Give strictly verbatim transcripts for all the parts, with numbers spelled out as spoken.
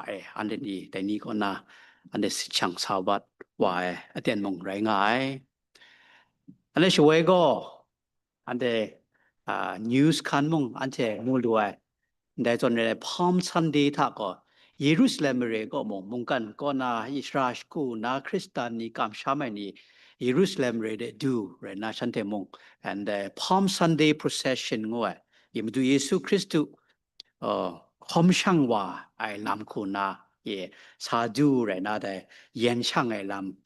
e, anhte ni dai ni kaw na anhte sit shang sa wat wa ai aten mung rai nga ai. Anhte shawoi gaw, anhte news hkan mung anhte mu lu ai. Ndai zawn rai Palm Sunday hta gaw Yerusalem mare kaw mung mungkan kaw na, shara shagu na, Hkristan ni kamsham ai ni Yerusalem mare de du rai na, shanhte mung, anhte Palm Sunday procession ngu ai, Madu Yesu Hkristu hkawm shang wa ai lam hku na, sa du rai na, dai yen shang ai lam,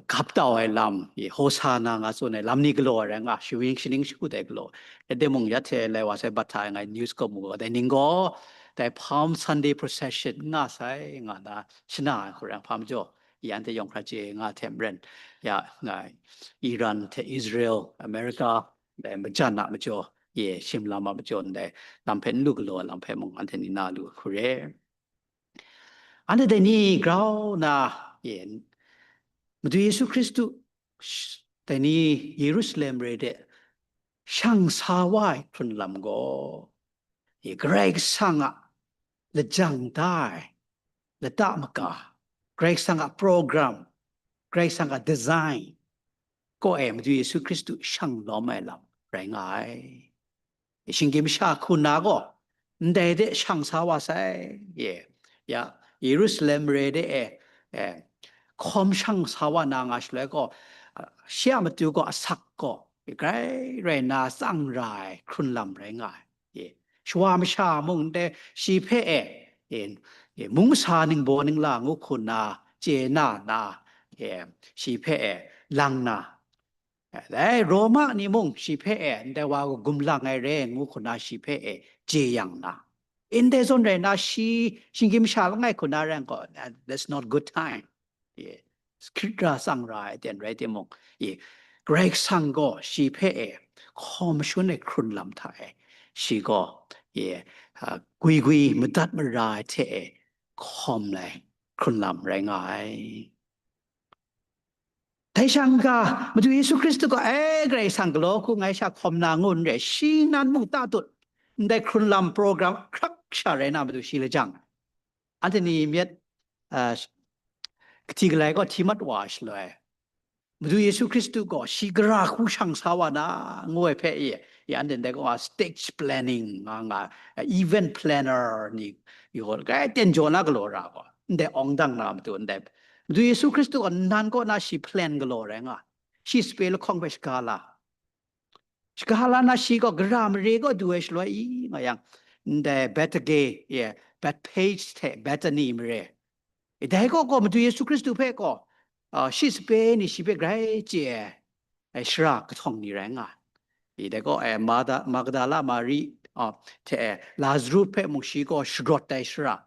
gap tau ai lam, Hosana nga tsun ai lam ni galaw ai rai nga, shaning shagu dai galaw. Rai timung, ya hte lai wa sai bat hta ai ngai news kaw mu gaw, dai ning gaw, dai Palm Sunday procession n nga sai nga na shana ai hku rai hpa majaw, anhte yawng hkra chye nga hte maren, ya ngai Iran hte Israel, America, dai majan a majaw, ye shim lam a majaw ndai lam hpe n lu galaw ai lam hpe mung anhte ni na lu hku re. Anhte dai ni grau na, ye, Madu Yesu Hkristu dai ni Yerusalem re de shang sa wa ai hkrun lam gaw, ye, Karai Kasang a lajang da ai lata maka, Karai Kasang a program, Karai Kasang a design kaw e Madu Yesu Hkristu shang lawm ai lam rai nga ai. Shinggyim masha hku na gaw, ndai de shang sa wa sai, ye, ya, Yerusalem re de e, e, hkawm shang sa wa na nga shaloi gaw, shi a matu gaw asak gaw, grai rai na tsang ra ai hkrun lam rai nga ai. Shawa masha mung ndai shi hpe e, mung masa ningbaw ningla ngu hku na chye na na, shi hpe e lang na, dai Roma ni mung shi hpe e ndai wa gaw gumlang ai re ngu hku na shi hpe e jeyang na, ndai zawn rai na shi shinggyim masha langai hku na rai gaw, that's not good time. Hkrit ra tsang ra ai ten rai timung, Karai Kasang gaw shi hpe e hkawm shun ai hkrun lam hta e, shi gaw gwi gwi madat mara ai hte e hkawm ai hkrun lam rai nga ai. Dai shang ga, Madu Yesu Hkristu gaw, e, Karai Kasang galaw hku ngai sha hkawm na ngu n re, shi nan mung ta tut, ndai hkrun lam program hkrak sha rai na matu shi lajang. Anhte ni myit, uh, kahti galai gaw hti mat wa ai shaloi, Madu Yesu Hkristu gaw shi gara hku shang sa wa na, ngu ai hpe, ye, ya ndai gaw stage planning nga nga, event planner ni, yaw, grai ten jaw na galaw ra gaw, ndai awng dang na matu ndai, Madu Yesu Hkristu gaw nan kaw na shi plan galaw rai nga, shi sape lahkawng hpe shaga la. Shaga la na shi gaw gara mare kaw du ai shaloi i nga yang, ndai Bethphage, ye, Bethphage hte Bethany mare. Dai kaw gaw Madu Yesu Hkristu hpe gaw, uh, shi sape ni shi hpe grai chye ai, ai shara kahtawng ni rai nga ai. Dai gaw, eh, Magdala Mari, uh, hte, eh, Lazarus hpe mung shi gaw sharawt ai shara,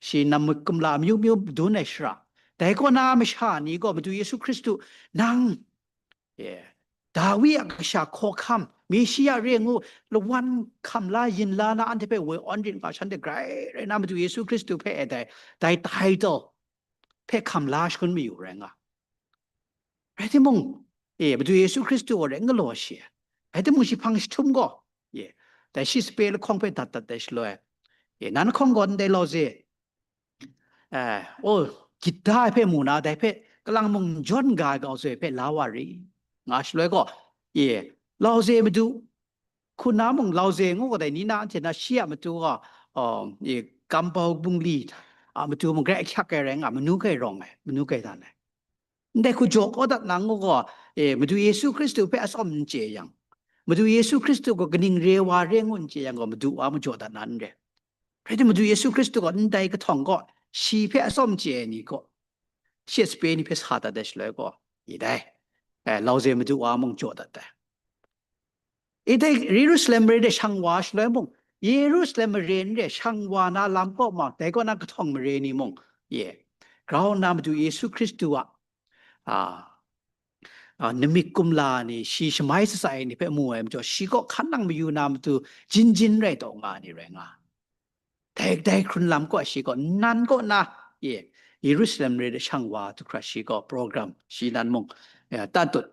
shi nam kumla amyu myu dun ai shara. Dai kaw na masha ni gaw Madu Yesu Hkristu, nang, yeah, Dawi a kasha hkawhkam, Meshia re ngu, lawan hkam la yin la na anhte hpe woi awn rit nga, shanhte grai rai na Madu Yesu Hkristu hpe e dai, dai title hpe hkam la shangun mayu rai nga. Rai timung, e, Madu Yesu Hkristu gaw rai n galaw shi. Rai timung, shi hpang jahtum gaw, e, dai shi sape lahkawng hpe dat dat ai shaloi, e, nan lahkawng gaw ndai lauze, eh, o, gyit da ai hpe mu na, dai hpe kalang mung jawn ga ai gauze hpe la wa ri, nga shaloi gaw, e, lauze madu, hku na mung lauze ngu gaw dai ni na anhte na shi a matu gaw, um, e, kambau bungli a matu mung grai ahkyak ai rai nga, manu grai rawng ai, manu grai dan ai. Ndai hku jaw kau dat na ngu gaw, e, Madu Yesu Hkristu hpe atsawm n chye yang, Madu Yesu Hkristu gaw kaning re wa re ngu n chye yang gaw, madu wa majaw dat na n re. Rai timung, Madu Yesu Hkristu gaw ndai kahtawng gaw, shi hpe atsawm chye ai ni gaw, shi a sape ni hpe sa dat ai shaloi gaw, i dai, eh, lauze madu wa mung jaw dat ai. I dai Yerusalem mare de shang wa shaloi mung, Yerusalem mare n re shang wa na lam kaw ma, dai kaw na kahtawng mare ni mung, ye, grau nna Madu Yesu Hkristu a, a, a, namik kumla ni shi shamai shatsai ni hpe mu ai majaw, shi kaw hkan nang mayu na matu jin jin rai taw nga ni rai nga. Dai, dai hkrun lam kaw shi gaw nan kaw na, ye, Yerusalem mare de shang wa du hkra shi gaw program shi nan mung, ya, tatut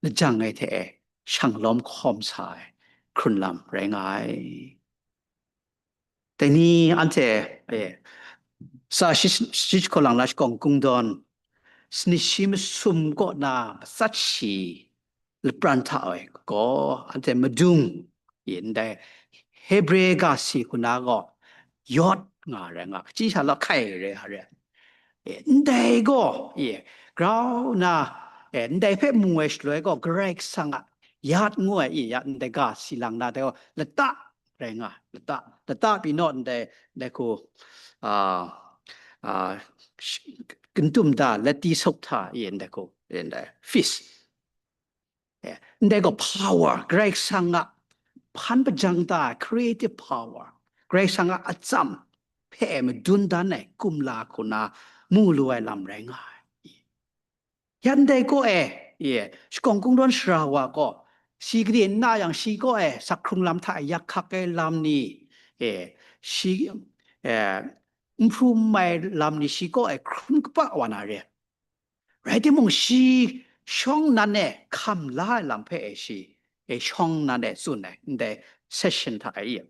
lajang ai hte e shang lawm hkawm sa ai hkrun lam rai nga ai. Dai ni anhte, eh, sa shi, shi hkawlang la shakawng kungdawn, sani shi masum kaw na matsat shi lapran hta e gaw, anhte madung, eh, ndai Hebre ga si hku na gaw, yawt nga rai nga, kaji sha la hkai rai, rai. Eh, ndai gaw, eh, grau na, eh, ndai hpe mu ai shaloi gaw, Karai Kasang a yat ngu ai, eh, yat ndai ga si lang na, dai gaw, lata rai nga, lata, lata pyi naw ndai, ndai hku, ah, ah, sh-, kantum da, lati sop hta, eh, ndai hku, eh, ndai, fist. Eh, ndai gaw power, Karai Kasang a hpan hpajang da ai creative power, Karai Kasang a atsam hpe madun dan ai kumla hku na mu lu ai lam rai nga ai. Yan dai kaw e, ye, shakawng kungdawn sara wa gaw, shi gade n na yang shi kaw e, sakhkrung lam hta e yak hkak ai lam ni, e, shi, e, n hpru n mai lam ni shi kaw e hkrum kaba wa na re. Rai timung, shi shawng nan e hkam la ai lam hpe e shi, e, shawng nan e tsun ai, ndai session hta e,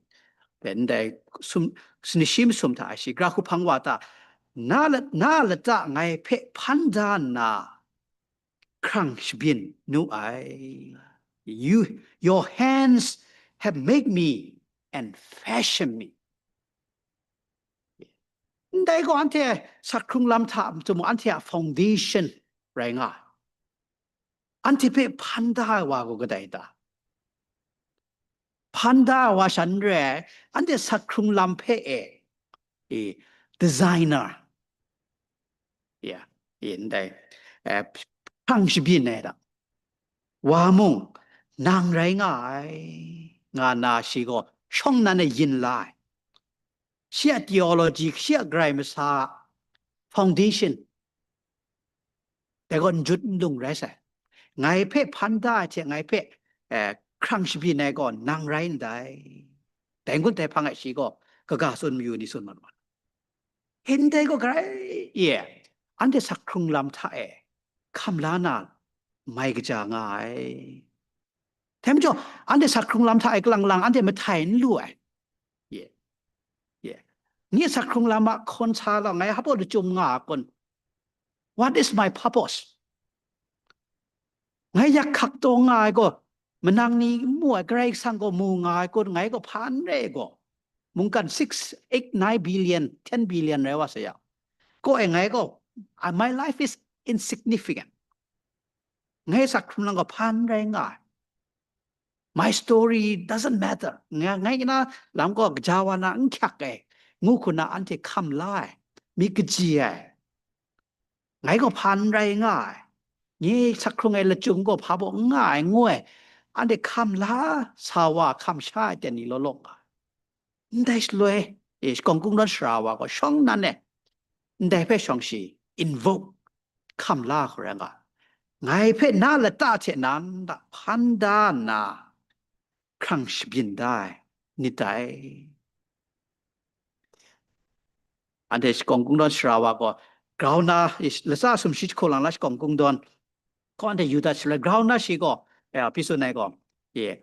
ndai sum, sumshi masum hta e shi, gara hku hpang wa ta, na la-, na lata ngai hpe hpan da nna, hkrang shabyin nu ai. You, your hands have made me and fashioned me. Ndai gaw anhte sakhkrung lam hta matu mung anhte a foundation rai nga ai. Anhte hpe hpan da ai wa gaw kadai ta? Hpan da ai wa sha n re ai, anhte sakhkrung lam hpe e, e, designer, ya, e, ndai, e, hkrang shabyin ai da. Wa mung, nang rai nga ai, nga na shi gaw shawng nan e yin la ai. Shi a theology, shi a Karai masa a foundation, dai gaw n jut n lung rai sai. Ngai hpe hpan da ai hte ngai hpe, eh, hkrang shabyin ai gaw nang rai ndai. Dai n-gun dai hpang e shi gaw kaga tsun mayu ni tsun mat wa. Ndai gaw Karai, ye, anhte sakhkrung lam hta e hkam la na mai kaja nga ai. Dai majaw, anhte sakhkrung lam hta e kalang lang anhte mahtai n lu ai. Ye. Ye. Nye sakhkrung lam a hkawn sa law, ngai hpa lachyum nga a kun? What is my purpose? Ngai yak hkak taw nga ai gaw, manang ni n mu ai, Karai Kasang gaw mu nga ai kun, ngai gaw hpa n re ai gaw, mungkan six, eight, nine billion, ten billion rai wa sa ya. Kaw e ngai gaw, ah, my life is insignificant. Ngai sakhkrung lam gaw hpa n rai nga ai. My story doesn't matter. Nga-, ngai na lam gaw kaja wa na n hkyak ai, ngu hku na anhte hkam la ai, myit kaji ai. Ngai gaw hpa n rai nga ai. Nye sakhkrung ai lachyum gaw hpa baw n nga ai, ngu ai. Anhte hkam la sa wa, hkam sha ai ten ni law law nga ai. Ndai shaloi, e, shakawng kungdawn sara wa gaw shawng nan e, ndai hpe shawng shi invoke hkam la hku rai nga, ngai hpe na lata hte na nta hpan da nna, hkrang shabyin da ai nit dai. Anhte shakawng kungdawn sara wa gaw, grau na, lasa sumshi jahku lang la shakawng kungdawn, kaw anhte yu dat shaloi, grau na shi gaw, eh, pyi tsun ai gaw, ye,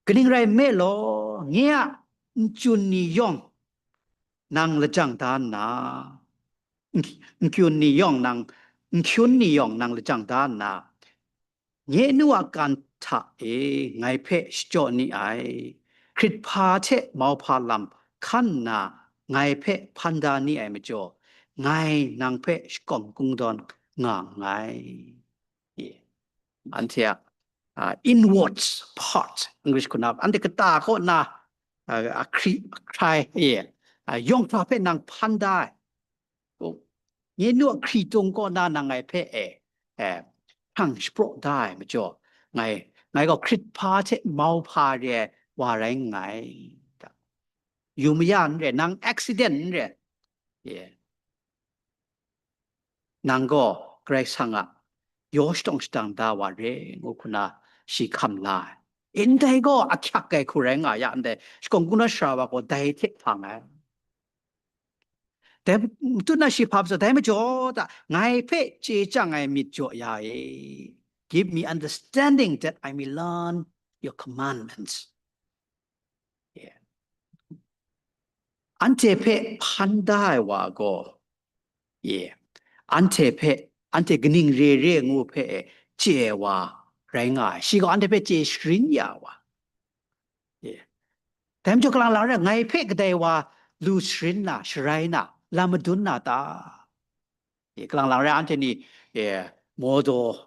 kaning rai nme law, nye a n-, n-, kyun ni yawng nang lajang da nna, n-, n-, kyun ni yawng nang, n-, kyun ni yawng nang lajang da nna, nye nu a kan hta e ngai hpe shachyaw ni ai, hkrit hpa hte mauhpa lam hkan nna ngai hpe hpan da ni ai majaw, ngai nang hpe shakawng kungdawn nga nngai. Anhte a, ah, inwards part, English hku na, anhte kata kaw na, ah, a hkri, a hkrai, e, ah, yawng hkra hpe nang hpan da ai. Nye nu a hkritung kaw na nang ngai hpe, e, e, hkrang shapraw da ai majaw, ngai, ngai gaw hkrit hpa hte mauhpa re ai wa rai nngai. Yu maya n re, nang accident n re. Ye. Nang gaw Karai Kasang a yaw shatawng shadang da wa re, ngu hku na shi hkam la ai. Ndai gaw ahkyak ai hku rai nga ya ndai, shakawng kungdawn sara wa gaw dai hte hpang ai. Dai matu na shi hpa majaw, dai majaw ta, ngai hpe chye chyang ai myit jaw ya e. Give me understanding that I may learn your commandments. Yeah. Anhte hpe hpan da ai wa gaw, ye, anhte hpe, anhte kaning re re ngu hpe chye ai wa rai nga ai. Shi gaw anhte hpe chye sharin ya ai wa. Ye. Dai majaw kalang lang rai, ngai hpe kadai wa lu sharin na, sharai na, lam madun na ta? Ye, kalang lang rai anhte ni, ye, mawdaw,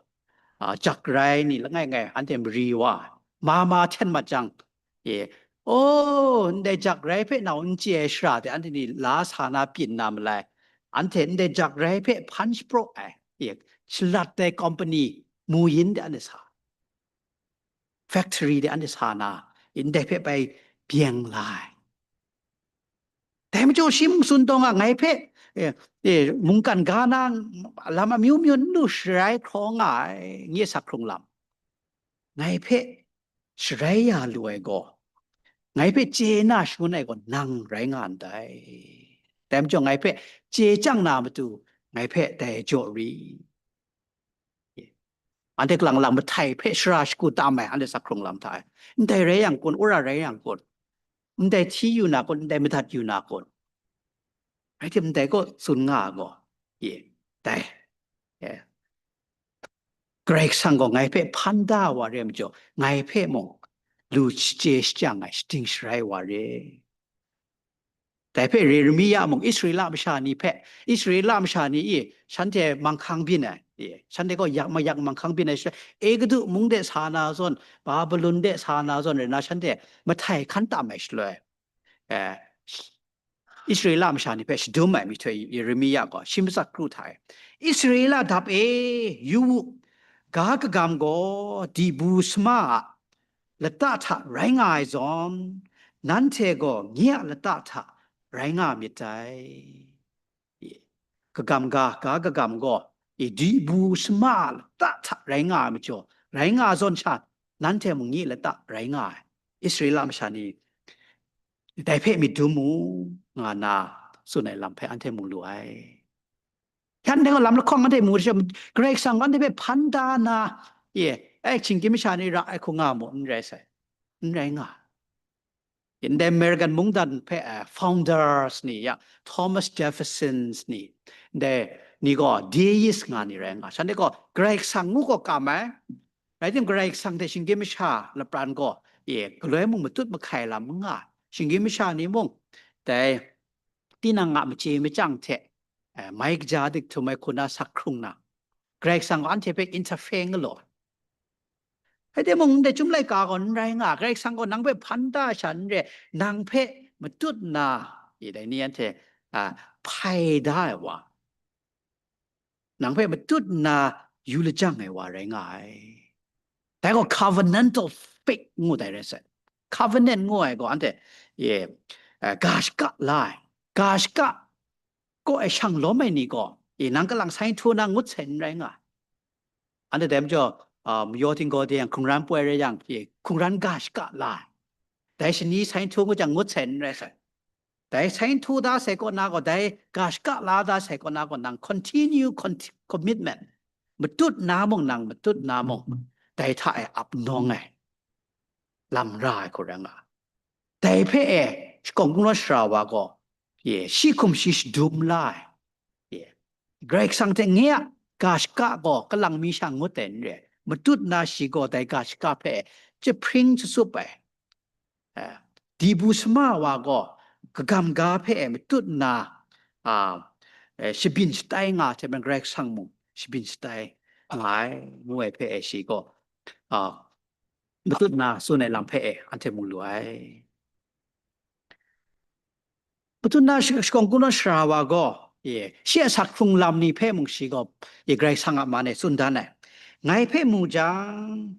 a, jak rai ni langai ngai anhte mari wa, ma ma hten mat jang, ye, o, ndai jak rai hpe nau n chye ai shara de anhte ni la sa na pyin na malai, anhte ndai jak rai hpe hpan shapraw ai, ye, shalat ai company, mu yin de anhte sa, factory de anhte sa na, ndai hpe bai byeng la ai. Dai majaw shi mung tsun taw nga, ngai hpe, eh, eh, mungkan ga na lam amyu myu n lu sharai hkraw nga ai, nye sak hkrung lam. Ngai hpe sharai ya lu ai gaw, ngai hpe chye na shangun ai gaw nang rai nga ndai. Dai majaw ngai hpe chye chyang na matu, ngai hpe dai jaw ri. Anhte kalang lang mahtai hpe shara shagu tam ai, anhte sak hkrung lam hta e. Ndai rai yang kun, wora rai yang kun, ndai hti yu na kun, ndai madat yu na kun, rai tim, ndai gaw tsun nga ai gaw, ye, dai, ye. Karai Kasang gaw ngai hpe hpan da wa re ai majaw, ngai hpe mung lu shachye shajang ai, shading sharai wa re. Dai hpe Yeremia mung Israela masha ni hpe, Israela masha ni i, shanhte manghkang byin ai, i, shanhte gaw yak mayak manghkang byin ai shaloi, Egutu mung de sa na zawn, Babilon de sa na zawn rai na, shanhte mahtai hkan tam ai shaloi, eh, Israela masha ni hpe shadum ai myihtoi Yeremia gaw shi matsat kru hta e. Israela dap e, yu u, ga kagam gaw dibu sama a lata hta rai nga ai zawn, nanhte gaw nye a lata hta rai nga myit dai. Kagam ga, ga kagam gaw, i dibu sama a lata hta rai nga ai majaw, rai nga ai zawn sha, nanhte mung nye lata rai nga ai. Israela masha ni dai hpe myit dum mu, nga na tsun ai lam hpe anhte mu lu ai. Shanhte gaw lam lahkawng anhte mu sha, Karai Kasang gaw anhte hpe hpan da na, ye, ai, shinggyim masha ni ra ai hku nga mu, n rai sai, n rai nga. Ndai American mungdan hpe, eh, founders ni ya, Thomas Jeffersons ni, ndai ni gaw deist nga ni rai nga. Shanhte gaw Karai Kasang ngu gaw kam ai, rai tim, Karai Kasang hte shinggyim masha lapran gaw, ye, galoi mung matut mahkai lam n nga. Shinggyim masha ni mung, dai, tinang a machye machyang hte, eh, mai kaja dik htum ai hku na sak hkrung na, Karai Kasang gaw anhte hpe interfere nga law. Rai timung, ndai Chyum Laika gaw n rai nga, Karai Kasang gaw nang hpe hpan da sha n re, nang hpe matut na, i dai ni anhte, a, hpai da ai wa, nang hpe matut nna yu lajang ai wa rai nga ai. Dai gaw covenantal faith ngu dai rai sai. Covenant ngu ai gaw anhte, e, eh, ga shaka la ai. Ga shaka kaw ai shang lawm ai ni gaw, e, nang kalang sai htu na ngut sai n rai nga ai. Anhte dai majaw, ah, mayaw tinggaw de yang hkungran poi rai yang, e, hkungran ga shaka la ai. Dai shani sai htu ngut jang ngut sai n rai sai. Dai sai htu da sai kaw na gaw, dai ga shaka la da sai kaw na gaw, nang continue con-, commitment, matut na mung, nang matut na mung, dai hta e ap nawng ai lam ra ai hku rai nga. Dai hpe e shakawng kungdawn sara wa gaw, ye, shi hkum shi shadum la ai. Ye, Karai Kasang hte nye a ga shaka gaw kalang mi sha ngut ai n re, matut na shi gaw dai ga shaka hpe jahpring jatsup ai. Eh, dibu sama wa gaw kagam ga hpe e matut nna, a, eh, shabyin shatai nga hte maren Karai Kasang mung shabyin shatai nga ai, ngu ai hpe e shi gaw, a, matut nna tsun ai lam hpe e anhte mu lu ai. Matut nna shi-, shakawng kungdawn sara wa gaw, e, shi a sak hkrung lam ni hpe mung shi gaw, e, Karai Kasang a man e tsun dan ai. Ngai hpe mu jang,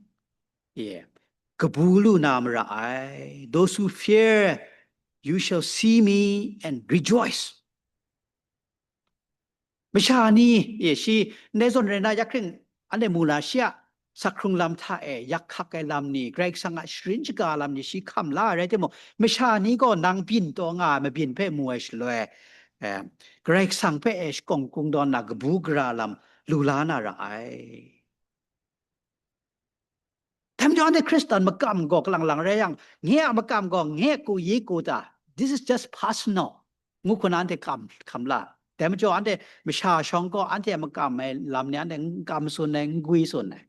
e, kabu lu na mara ai. Those who fear, you shall see me and rejoice. Masha ni, e, shi ndai zawn rai na, ya hkring anhte mu na, shi a sak hkrung lam hta e yak hkak ai lam ni, Karai Kasang a sharin shaga lam ni shi hkam la ai rai timung, masha ni gaw nang byin taw nga ai mabyin hpe mu ai shaloi, e, Karai Kasang hpe e shakawng kungdawn na kabu gara lam lu la na ra ai. Dai majaw anhte Hkristan makam gaw kalang lang rai yang, nye a makam gaw nye ku yi ku ta, this is just personal. ngu hkuna anhte kam, kam la. Dai majaw anhte masha shawng gaw anhte a makam ai lam ni anhte n kam tsun ai, n gwi tsun ai.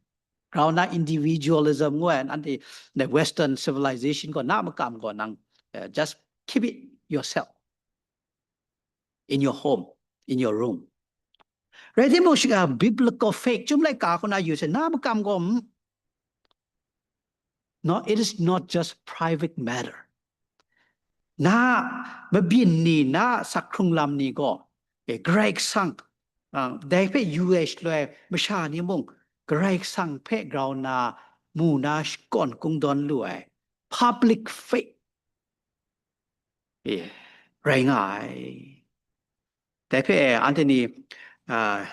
Grau na individualism ngu ai, anhte the Western civilization gaw na makam gaw nang, uh, just keep it yourself in your home, in your room. Rai timung, shi-, uh, biblical faith, chyum laika hkuna yu se, na makam gaw, mm, no, it is not just private matter. Na mabyin ni, na sakhkrung lam ni gaw, e, Karai Kasang, ah, dai hpe yu ai shaloi, masha ni mung, Karai Kasang hpe grau na, mu na shakawn kungdawn lu ai, public faith, e, rai nga ai. Dai hpe, anhte ni, ah,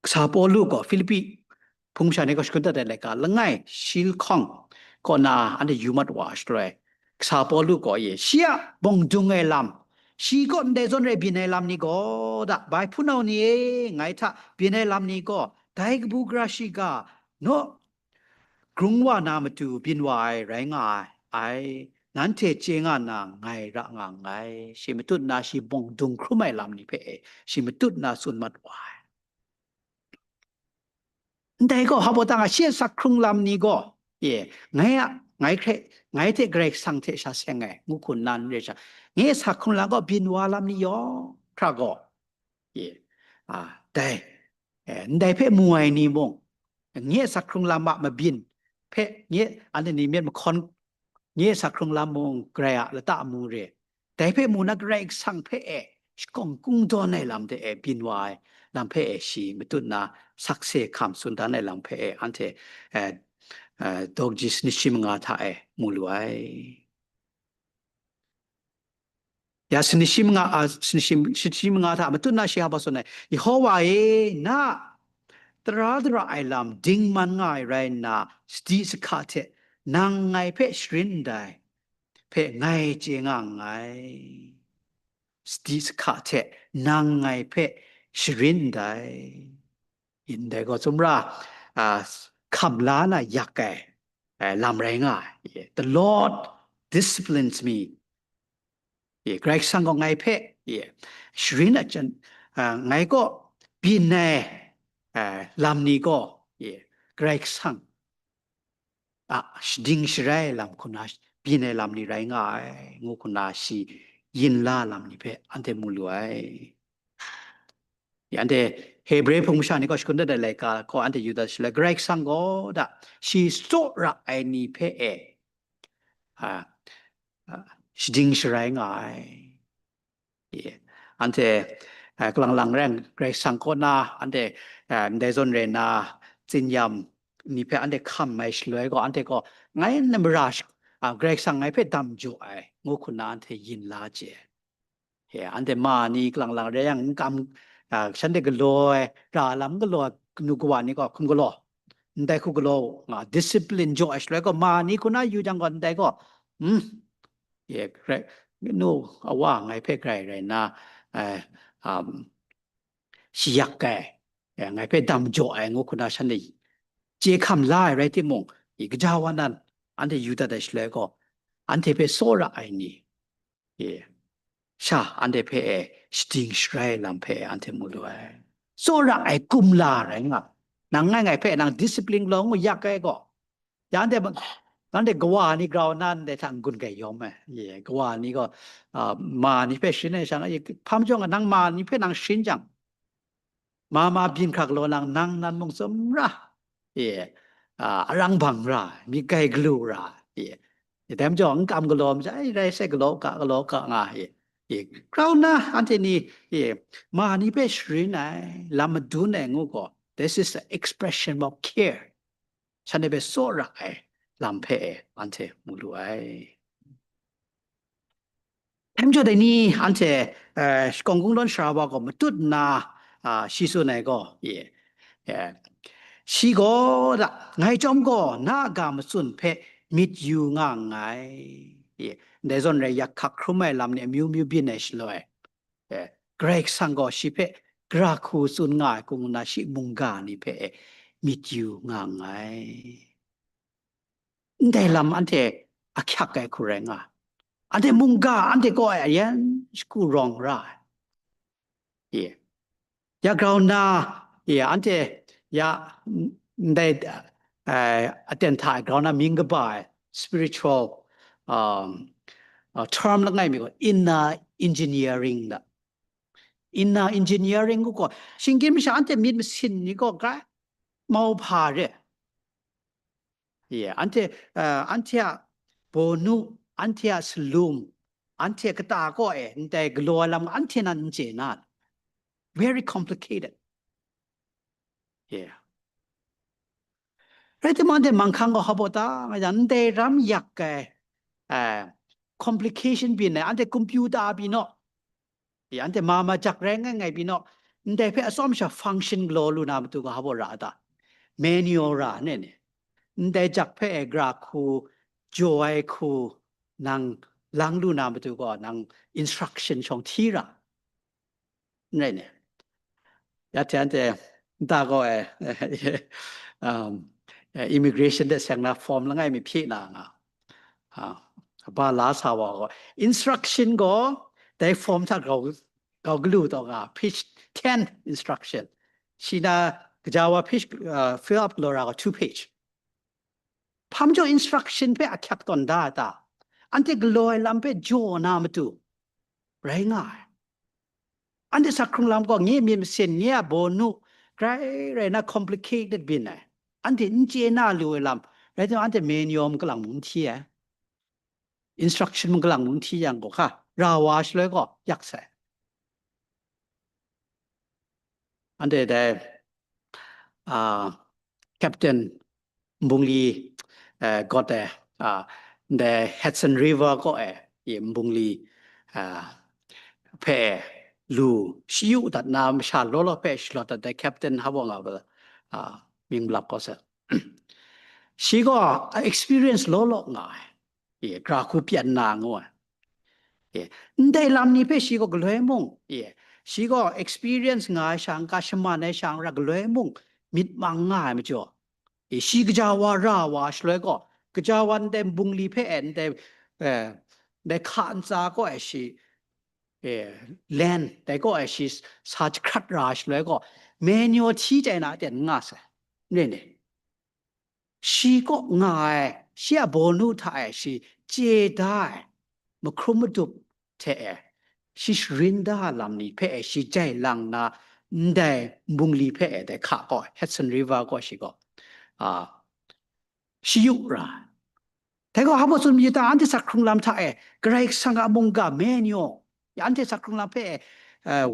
Kasa Pawlu gaw Hpilipi hpung masha ni kaw shakun dat ai laika langai shi lahkawng kaw na anhte yu mat wa ai shaloi, Kasa Pawlu gaw ye, shi a bawng dung ai lam, shi kaw ndai zawn rai byin ai lam ni gaw, da, bai hpunau ni e, ngai hta byin ai lam ni gaw, dai kabu gara shiga, naw, Grung wa na matu byin wa ai rai nga ai, nanhte chye nga na ngai ra nga nngai, shi matut na shi bawng dung hkrum ai lam ni hpe e, shi matut na tsun mat wa ai. Ndai gaw, hpa baw tang a, shi a sak hkrung lam ni gaw, ye, ngai a, ngai hkre, ngai hte Karai Kasang hte sha seng ai, ngu hkun na n re sha, ngai a sak hkrung lam gaw byin wa lam ni yawng hkra gaw, ye, a, dai, e, ndai hpe mu ai ni mung, nye a sak hkrung lam a mabyin hpe, nye, anhte ni myit mahkawn, nye a sak hkrung lam mung, Karai a lata mung re, dai hpe mu na Karai Kasang hpe e, shakawn kungdawn ai lam hte e, byin wa ai lam hpe e, shi matut na sakse hkam tsun dan ai lam hpe e, anhte, e, e, dawng ji sanit shi manga hta e, mu lu ai. Ya, sanit shi manga, a, sanit shi, sanit shi manga hta matut na shi hpa tsun ai, Yehowa e, na tara dara ai lam dingman nga ai rai nna, sadi sahka hte nang ngai hpe sharin ndai hpe ngai chye nga nngai. Sadi sahka hte nang ngai hpe sharin ndai. Ndai gaw, sumra, a, hkam la na yak ai, e, lam rai nga ai. The Lord disciplines me. Ye, Karai Kasang gaw ngai hpe, ye, sharin a jan, a, ngai gaw byin ai, a, lam ni gaw, ye, Karai Kasang a shading sharai lam hkuna byin ai lam ni rai nga ai, ngu hkuna shi yin la lam ni hpe anhte mu lu ai. Ya, anhte Hebre hpung masha ni gaw shakun dat ai laika gaw anhte yu dat shaloi, Karai Kasang gaw da, shi tsawra ai ni hpe e, a, a, shading sharai nga ai. Ye. Anhte, a, kalang lang rai, Karai Kasang kaw na, anhte, a, ndai zawn rai na, tsin-yam ni hpe anhte hkam ai shaloi gaw, anhte gaw, ngai n mara sh-, a, Karai Kasang ngai hpe dam jaw ai, ngu hkuna anhte yin la chye. Ye, anhte ma ni kalang lang rai yang, n kam, a, shanhte galaw ai, ra lam galaw ai, kanu kawa ni gaw hkum galaw, ndai hku galaw nga, discipline jaw ai shaloi gaw, ma ni hkuna yu jang gaw, ndai gaw, hmm, ye, Karai, nu, awa ngai hpe Karai rai nna, eh, um, shi yak ai, eh, ngai hpe dam jaw ai ngu hkuna shanhte chye hkam la ai rai timung, i, gaja wa nan, anhte yu dat ai shaloi gaw, anhte hpe tsawra ai ni, e, sha anhte hpe e shading sharai lam hpe e anhte mu lu ai. Tsawra ai kumla rai nga, nang ngai ngai hpe nang discipline law ngu yak ai gaw, ya anhte ma-, anhte kawa ni grau na ndai hta n-gun grai yawm ai. Ye, kawa ni gaw, a, ma ni hpe sharin ai sha nga, ye, hpa majaw nga, nang ma ni hpe nang sharin jang, ma ma byin hkra galaw nang, nang nan mung tsum ra, e, a, arang bang ra, myit gai galu ra, e, e, dai majaw, n kam galaw maja, ai, rai sai galaw ka, galaw ka nga, e, e, grau na, anhte ni, e, ma ni hpe sharin ai, lam madun ai ngu gaw, this is the expression of care. Shanhte hpe tsawra ai lam hpe e, anhte mu lu ai. Dai majaw dai ni anhte, eh, shakawn kungdawn sara wa gaw matut nna, ah, shi tsun ai gaw, ye, eh, shi gaw da, ngai chyawm gaw na a ga matsun hpe myit yu nga nngai. Ye, ndai zawn rai yak hkak hkrum ai lam ni amyu myu byin ai shaloi, eh, Karai Kasang gaw shi hpe gara hku tsun nga ai hku ngu nna shi mungga ni hpe, eh, myit yu nga nngai. Ndai lam anhte ahkyak ai hku rai nga. Anhte mungga, anhte kaw ai ayan shagu rawng ra ai. Ye. Ya grau nna, ye, anhte ya, n-, ndai, eh, aten hta grau nna mying kaba ai spiritual, um, uh, term langai mi gaw inner engineering da. Inner engineering gaw, shinggyim masha anhte myit masin ni gaw grai mau hpa re. Ye, anhte, uh, anhte a bawnu, anhte a salum, anhte kata kaw e ndai galaw ai lam anhte nan n chye na. Very complicated. Ye. Rai timung, anhte manghkang gaw hpa baw ta nga yang, ndai ram yak ai, uh, complication byin ai, anhte computer byin naw. Ya, anhte ma ma jak rai ngai ngai byin naw, ndai hpe atsawm sha function galaw lu na matu ga hpa baw ra a ta? Manual ra ne ni. Ndai jak hpe e gra hku, jaw ai hku, nang lang lu na matu gaw, nang instruction shawng hti ra. N rai ne. Ya hte anhte nta gaw e, um, eh, immigration de seng na form langai mi hpyi na nga. Ah, ba la sa wa gaw, instruction gaw dai form hta grau, grau galu taw nga, page ten instruction. Shi na kaja wa page, uh, fill up galaw ra gaw two page. Hpa majaw instruction hpe ahkyak tawn da a ta? Anhte galaw ai lam hpe jaw na matu rai nga ai. Anhte sak hkrung lam gaw nye myit masin, nye a bawnu, grai rai na complicated byin ai. Anhte n chye na lu ai lam, rai timung, anhte manual mung kalang mung n hti ai. Instruction mung kalang mung n hti yang gaw, hka, ra wa shaloi gaw yak sai. Anhte dai, ah, Captain Mbungli, eh, got e, ah, ndai Hudson River kaw e, i Mbungli, ah, hpe lu shi yu dat na masha law law hpe shalawt dat ai Captain hpa baw nga, ah, mying malap kaw sa. Shi gaw experience law law nga ai. Ye, gra hku pyan na ngu ai. Ye, ndai lam ni hpe shi gaw galoi mung, ye, shi gaw experience nga ai sha, n-ga shaman ai sha, n ra galoi mung myit mang nga ai majaw, ye, shi kaja wa ra wa shaloi gaw, kaja wa ndai Mbungli hpe e, ndai, eh, ndai hka ntsa kaw e shi, eh, land, dai kaw e shi sa jahkrat ra ai shaloi gaw, manual hti chye na aten n nga sai. N rai ni? Shi kaw nga ai, shi a bawnu hta e shi chye da ai, mahkrum madup hte e, shi sharin da ai lam ni hpe e shi jai lang nna, ndai Mbungli hpe e dai hka kaw, Hudson River kaw shi gaw, a, shi yu ra ai. Dai gaw hpa baw tsun mayu ta, anhte sak hkrung lam hta e, Karai Kasang a mungga manual, ya anhte sak hkrung lam hpe e, eh,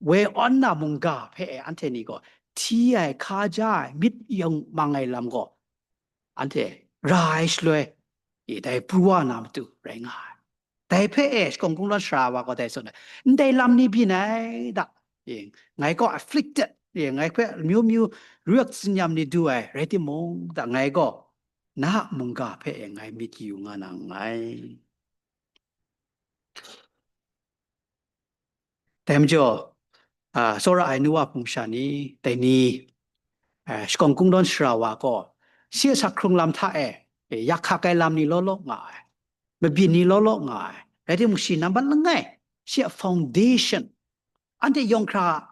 woi awn na mungga hpe e, anhte ni gaw hti ai, hkaja ai, myit yawng mang ai lam gaw, anhte ra ai shaloi, i, dai pru wa na matu rai nga ai. Dai hpe e, shakawn kungdawn sara wa gaw dai tsun ai, ndai lam ni byin ai da. I, ngai gaw afflicted, i, ngai hpe amyu myu ru yak tsinyam ni du ai, rai timung, da ngai gaw na a mungga hpe e ngai myit yu nga na nngai. Dai majaw, a, tsawra ai nu wa hpung sha ni, dai ni, a, shakawn kungdawn sara wa gaw, shi a sak hkrung lam hta e, e, yak hkak ai lam ni law law nga ai, mabyin ni law law nga ai, rai timung, shi nambat langai, shi a foundation, anhte yawng hkra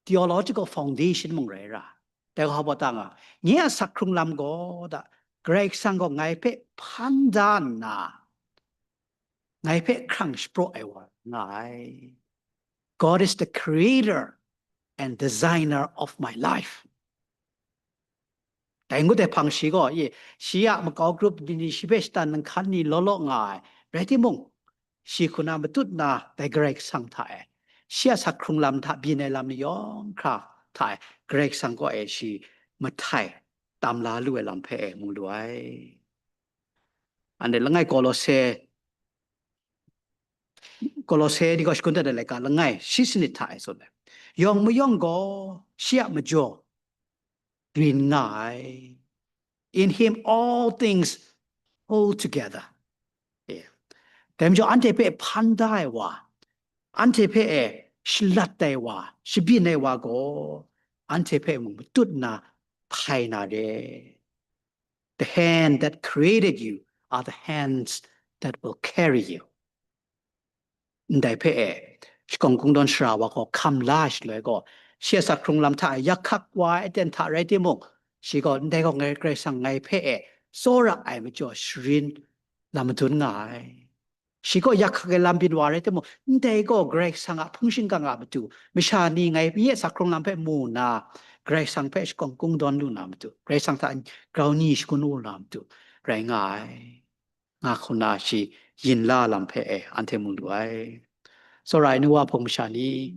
theological foundation mung rai ra. Dai gaw hpa baw ta nga, nye a sak hkrung lam gaw da, Karai Kasang gaw ngai hpe hpan da nna, ngai hpe hkrang shapraw ai wa nga ai. God is the creator and designer of my life. Dai ngut ai hpang shi gaw, ye, shi a makau grup ni, ni shi hpe shatan nhkan ni law law nga ai, rai timung, shi hku na matut na dai Karai Kasang hta e, shi a sak hkrung lam hta byin ai lam ni yawng hkra hta e, Karai Kasang kaw e shi mahtai tam la lu ai lam hpe e mu lu ai. Anhte langai Kolose, Kolose ni gaw shakun dat ai laika langai shi sanit hta e tsun ai. Yawng mayawng gaw shi a majaw rin nga ai. In him all things hold together. Yeah. Dai majaw anhte hpe hpan da ai wa, anhte hpe e shalat ai wa, shabyin ai wa gaw, anhte hpe mung matut nna hpai na re. The hand that created you are the hands that will carry you. Ndai hpe e, shakawng kungdawn sara wa gaw hkam la ai shaloi gaw, shi a sak hkrung lam hta e yak hkak wa ai aten hta rai timung, shi gaw ndai gaw ngai Karai Kasang ngai hpe e tsawra ai majaw sharin lam madun nga ai. Shi gaw yak hkak ai lam byin wa rai timung, ndai gaw Karai Kasang a hpung shingkang a matu, masha ni ngai nye a sak hkrung lam hpe mu nna, Karai Kasang hpe shakawng kungdawn lu na matu, Karai Kasang hta grau ni shagun u na matu rai nga ai, nga hkuna shi yin la lam hpe e anhte mu lu ai. Tsawra ai nu wa hpung masha ni,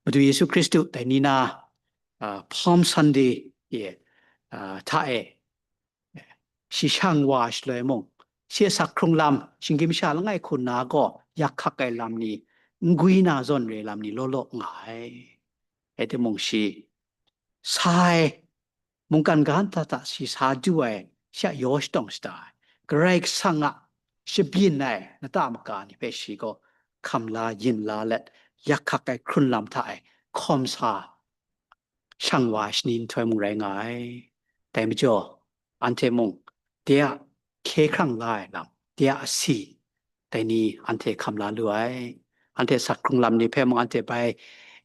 Madu Yesu Hkristu dai ni na, ah, Palm Sunday e, ah, hta e, shi shang wa shaloi mung, shi a sak hkrung lam, shinggyim sha langai hku na gaw yak hkak ai lam ni, n gwi na zawn re lam ni law law nga ai. Rai timung shi sa ai, mungkan ga nta hta shi sa du ai, shi a yaw shatawng shada ai, Karai Kasang a shabyin ai lata maka ni hpe shi gaw hkam la yin la let, yak hkak ai hkrun lam hta e hkawm sa shang wa ai shani nhtoi mung rai nga ai. Dai majaw, anhte mung de a hkye hkrang la ai lam, de a asi, dai ni anhte hkam la lu ai. Anhte sak hkrung lam ni hpe mung anhte bai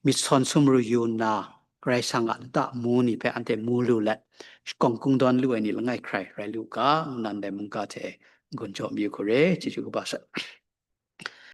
myit sawn sumru yu nna, Karai Kasang a lata mu ni hpe anhte mu lu let, shakawng kungdawn lu ai ni langai hkrai rai lu u ga, ngu nan dai mungga hte n-gun jaw mayu hku re, chyeju kaba sai.